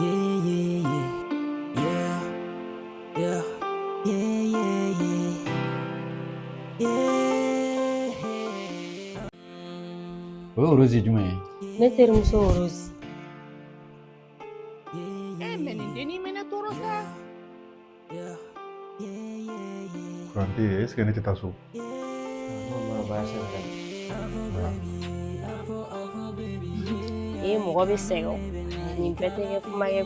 Yeah, yeah, yeah, yeah, yeah, yeah, yeah, yeah. O ye Rose jumɛn ye? Ne terimuso Rose. Eh, mais nin dennin bɛ ne tɔɔrɔ sa. Kuran tɛ yen, est ce que ne tɛ taa so? Non, baasi tɛ. Ee, mɔgɔ bɛ sɛgɛn o. Nin bɛɛ tɛ kɛ kuma ye. I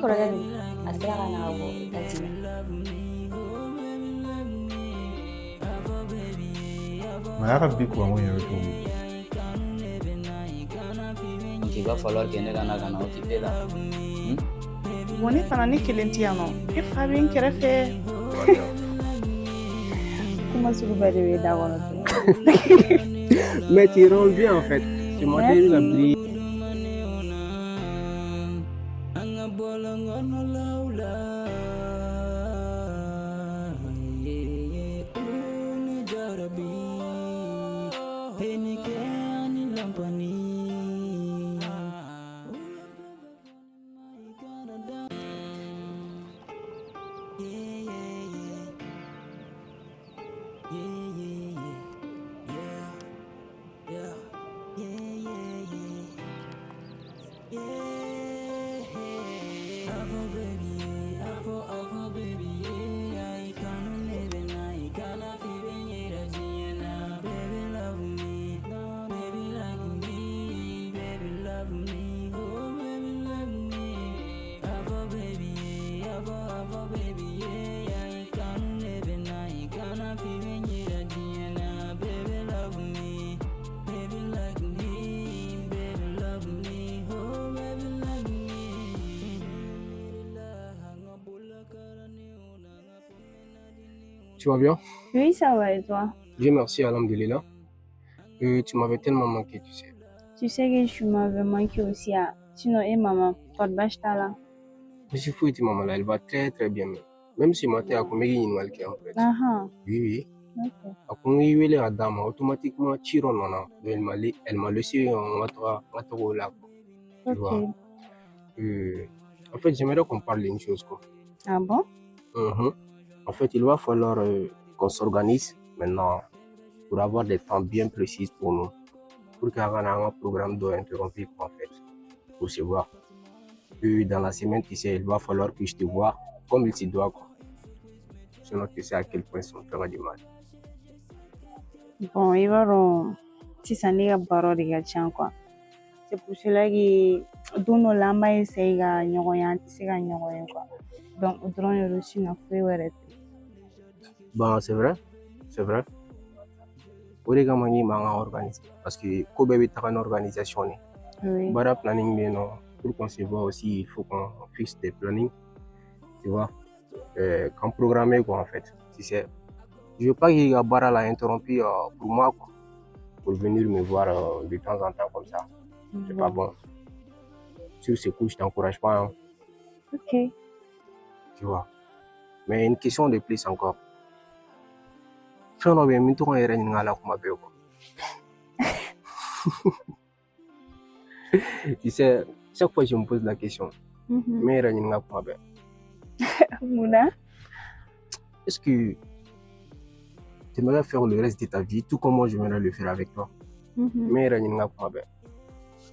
kɔrɔkɛ dun, a sera ka na ka bɔ États-Unis. Mais a y'a ka bi kuranko in yɛrɛ cogo di? Donc il va falloir que ne ka na ka na occuper la. Bon, ne fana, ne kelen tɛ yan nɔ, e fa bɛ n kɛrɛfɛ. Kuma sugu bɛɛ de bɛ da kɔnɔ. Mais tu rends bien en fait. Ce matin, il a brillé. An ka bɔlɔnkɔnɔlaw la, yeah, yeah, ne jarabi Heineken ani lampani. Yeah, yeah, yeah, yeah, yeah. Yeah, Avo baby, avo avo baby, yeah. I can't live in, I can't feel it, yeah. Baby love me, baby like me, baby love me, oh baby love me. Avo baby, avo avo baby, yeah. I can't live in, I can't feel it, yeah. Baby love me, baby like me, baby love me, oh baby love me. Tu vas bien? Oui, ça va, et toi? Dieu merci, alhamdulillah. Tu m'avais tellement manqué, tu sais. Tu sais que tu m'avais manqué aussi. Ah. Sinon, et maman, toi de bâche là. Je suis fou, maman là, elle va très très bien. Même, même ce matin, à combien il y a en fait. Ah ah, Oui, oui. ok. A ko n wele ka d'a ma, automatiquement ci dɔ nana. Donc elle m'a laissé en ka taga o la quoi. Tu vois. En fait, j'aimerais qu'on parle d'une chose quoi. Ah bon? Mhm. En fait, il va falloir qu'on s'organise maintenant pour avoir des temps bien précis pour nous. Pour qu'il y ait un programme doit interrompu quoi, en fait, pour se voir. Et dans la semaine, tu sais, il va falloir que je te voie comme il se doit quoi. Sinon, tu sais à quel point ça me fera du mal. Bon, i b'a dɔn sisan ne ka baaraw de ka ca quoi. C'est pour cela que don dɔ la an b'a essayer ka ɲɔgɔn ye, an tɛ se ka ɲɔgɔn ye quoi. Donc o dɔrɔn de don, sinon foyi wɛrɛ tɛ. Bon, c'est vrai, c'est vrai. O de kama n k'i ma an ka organiser parce que ko bɛɛ bɛ taga ni organisation de ye. Oui. Baara planning bɛ yen nɔ, pour qu'on se voit aussi, il faut qu'on fixe des plannings, tu vois, qu'on programme quoi en fait. Tu sais, je veux pas qu'il y ait baara la interrompu pour moi quoi, pour venir me voir de temps en temps comme ça. C'est pas bon. Sur ce coup, je t'encourage pas, hein, Ok. tu vois. Mais une question de plus encore. Fɛn dɔ bɛ yen n bɛ to ka n yɛrɛ ɲininka a la kuma bɛɛ quoi. Tu sais, chaque fois je me pose la question, n bɛ n yɛrɛ ɲininka kuma bɛɛ. Munna? Est-ce que tu aimerais faire le reste de ta vie tout comme moi j'aimerais le faire avec toi? N bɛ n yɛrɛ ɲininka kuma bɛɛ.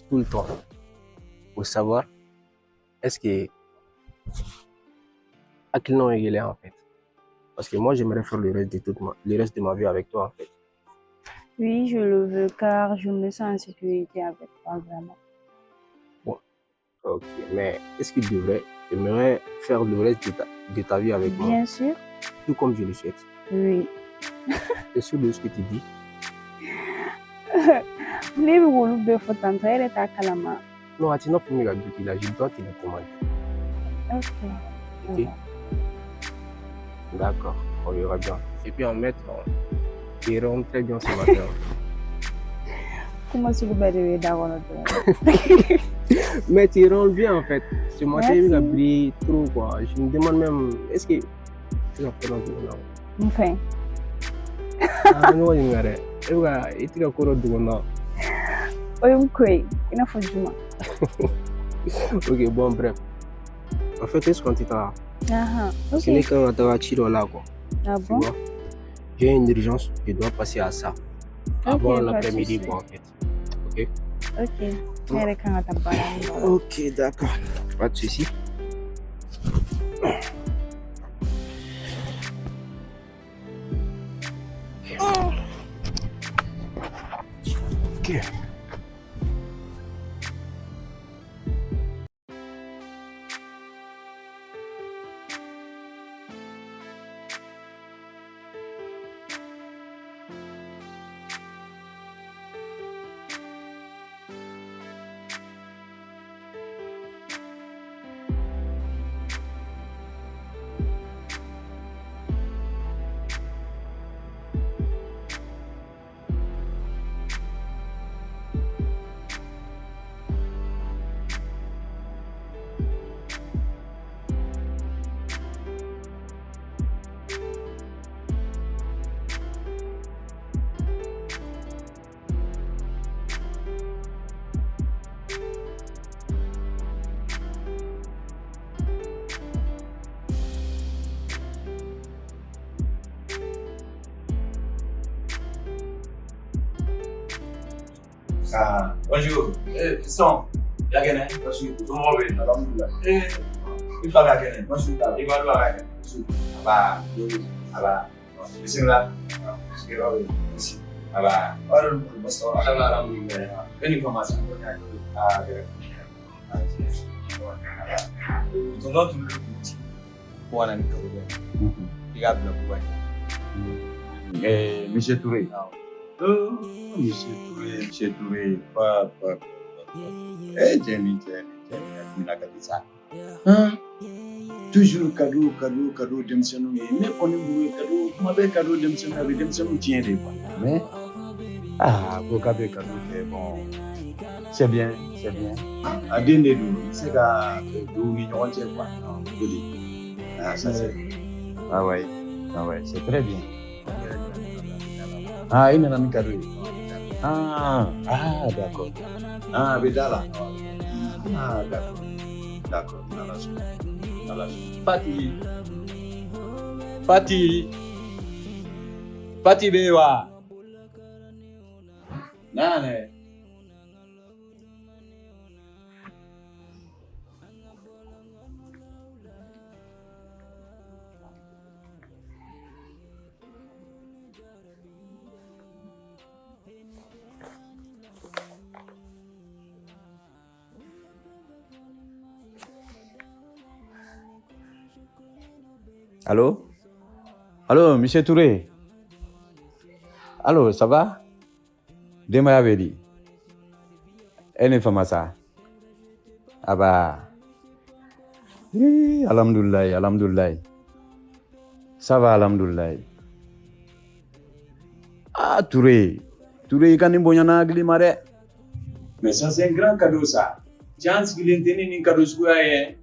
Tout le temps. Pour savoir, est-ce que hakilinaw ye kelen en fait? Parce que moi j'aimerais faire le reste de ma vie avec toi en fait. Oui, je le veux car je me sens en sécurité avec toi vraiment. Bon, ok, mais est-ce que tu devrais, aimerais faire le reste de ta vie avec moi? Bien sûr. Tout comme je le souhaite. Oui. Tu es sûr de ce que tu dis? Ne bɛ k'olu bɛɛ fɔ tantɔ, e yɛrɛ t'a kalama. Non, a t'i n'a fɔ ne ka du la, je dois te le demander. Ok. Ok. D'accord, on verra bien. Et puis en mettre, tu rentres très bien ce matin. Kuma sugu bɛɛ de bɛ da kɔnɔ dɔrɔn. Mais tu rentres bien en fait. Ce matin, il a Merci. brillé trop quoi. Je me demande même, est-ce que tu as fait dans le Mun fɛn? Ah, ne ɲininka dɛ. E bɛ ka i tɛ ka ko dɔ dogo n na. O ye mun ko ye? I n'a fɔ juma. Ok, bon, bref. En fait, est-ce qu'on t'a. Ah, Parce ok. que ne kan ka taga ci dɔ la quoi. Ah Tu bon? vois? J'ai une urgence, je dois passer à ça. Ok, Avant pas de l'après-midi, souci. quoi, en fait. Ok? Ok. Ne yɛrɛ kan ka taa baara min dɔ la. Ok, d'accord. Pas de souci. Ok. Ah, bonjour. Eh, fiston, ya kɛnɛ? Baasi tɛ. Somɔgɔw bɛ yen? Alhamdulilah. Eh, i fa ka kɛnɛ? Baasi t'a la. I ba ka kɛnɛ? Baasi tɛ. Aba, aba. Bisimila. Sigiyɔrɔ bɛ yen. Merci. Aba. Aw yɛrɛ dun baasi t'aw la? Alhamdulilah. E ni fama sa? Ah, gɛrɛ. Tonton tun bɛ k'u ci ko ka na ni kado dɔ ye. I k'a bila buba ɲɛ. Eh, Monsieur Touré. Oh, Monsieur Touré, Monsieur Touré, pa, pa, pa, pa. Eh, Jenny, Jenny, Jenny, hakilina ka di sa. Hein? Toujours cadeau, cadeau, cadeau denmisɛnninw ye. Ne kɔni bolo cadeau, kuma bɛɛ cadeau denmisɛnninw a bɛ denmisɛnninw tiɲɛ de quoi. Mais, ah, ko k'a bɛ cadeau kɛ, bon, c'est bien, c'est bien. A den de don, i bɛ se ka don u ni ɲɔgɔn cɛ quoi. O de. Ah, ça c'est. Ah ouais, ah ouais, c'est très bien. Ah, i nana ni cadeau ye. Ah, ah, d'accord. Ah, a bɛ da la. Ah, d'accord. D'accord, n'Ala sɔnna. N'Ala sɔnna. Fati. Fati. Fati bɛ yen wa? Na yan dɛ. Allô? Allô, Monsieur Touré? Allô, ça va? Denbaya bɛ di? E ni fama sa? Aba. Ih, alhamdulilayi, alhamdulilayi. Ça va, alhamdulilayi. Ah, Touré. Touré, i ka nin bonyana hakili ma dɛ. Mais ça, c'est un grand cadeau, ça. Cɛ an sigilen tɛ ni nin cadeau suguya ye.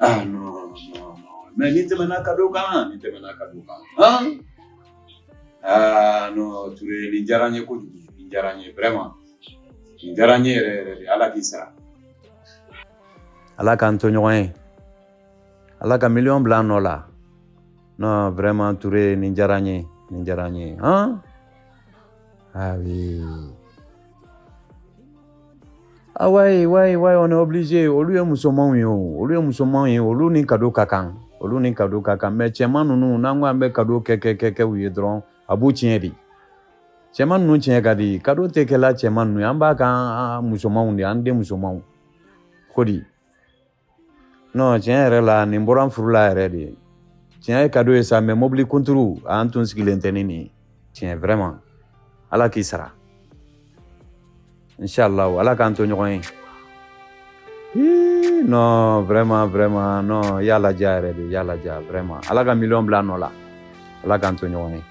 Ah non, non, non. Mais nin tɛmɛna cadeau kan, nin tɛmɛna cadeau kan. Hein? Ah non, Touré, nin diyara n ye kojugu. Nin diyara n ye, vraiment. Nin diyara n ye yɛrɛ yɛrɛ de. Ala k'i sara. Ala k'an to ɲɔgɔn ye. Ala ka miliyɔn bila an nɔ la. Non, vraiment, Touré, nin diyara n ye. Nin diyara n ye. Hein? Ah oui. Ah ouais, ouais, ouais, on est obligé. Olu ye musomanw ye o. Olu ye musomanw ye. Olu ni cadeau ka kan. Olu ni cadeau ka kan. Mais cɛman ninnu, n'an ko an bɛ cadeau kɛ kɛ kɛ kɛ u ye dɔrɔn, a b'u tiɲɛ de. Cɛman ninnu tiɲɛ ka di. Cadeau tɛ kɛla cɛman ninnu ye. An b'a k'an musomanw de ye, an den musomanw. Ko di? Non, tiɲɛ yɛrɛ la, nin bɔra n furu la yɛrɛ de. Tiɲɛ ye cadeau ye sa, mais mobili kunturu, an tun sigilen tɛ ni nin ye. Tiɲɛ, vraiment. Ala k'i sara. Inch'Allah, Ala k'an to ɲɔgɔn ye. Ih, non, vraiment, vraiment, non, i y'a ladiya yɛrɛ de, i y'a ladiya, vraiment. Ala ka miliyɔn bila a nɔ la. Ala k'an to ɲɔgɔn ye.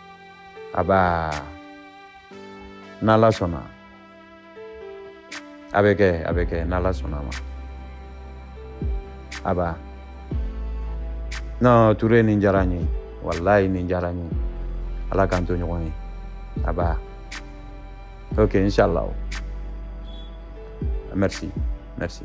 Aba, n'Ala sɔnna. A bɛ kɛ, a bɛ kɛ, n'Ala sɔnna a ma. Aba. Non, Touré, nin diyara n ye. Wallahi, nin diyara n ye. Ala k'an to ɲɔgɔn ye. Aba. Ok, Inch'Allah. Merci, merci.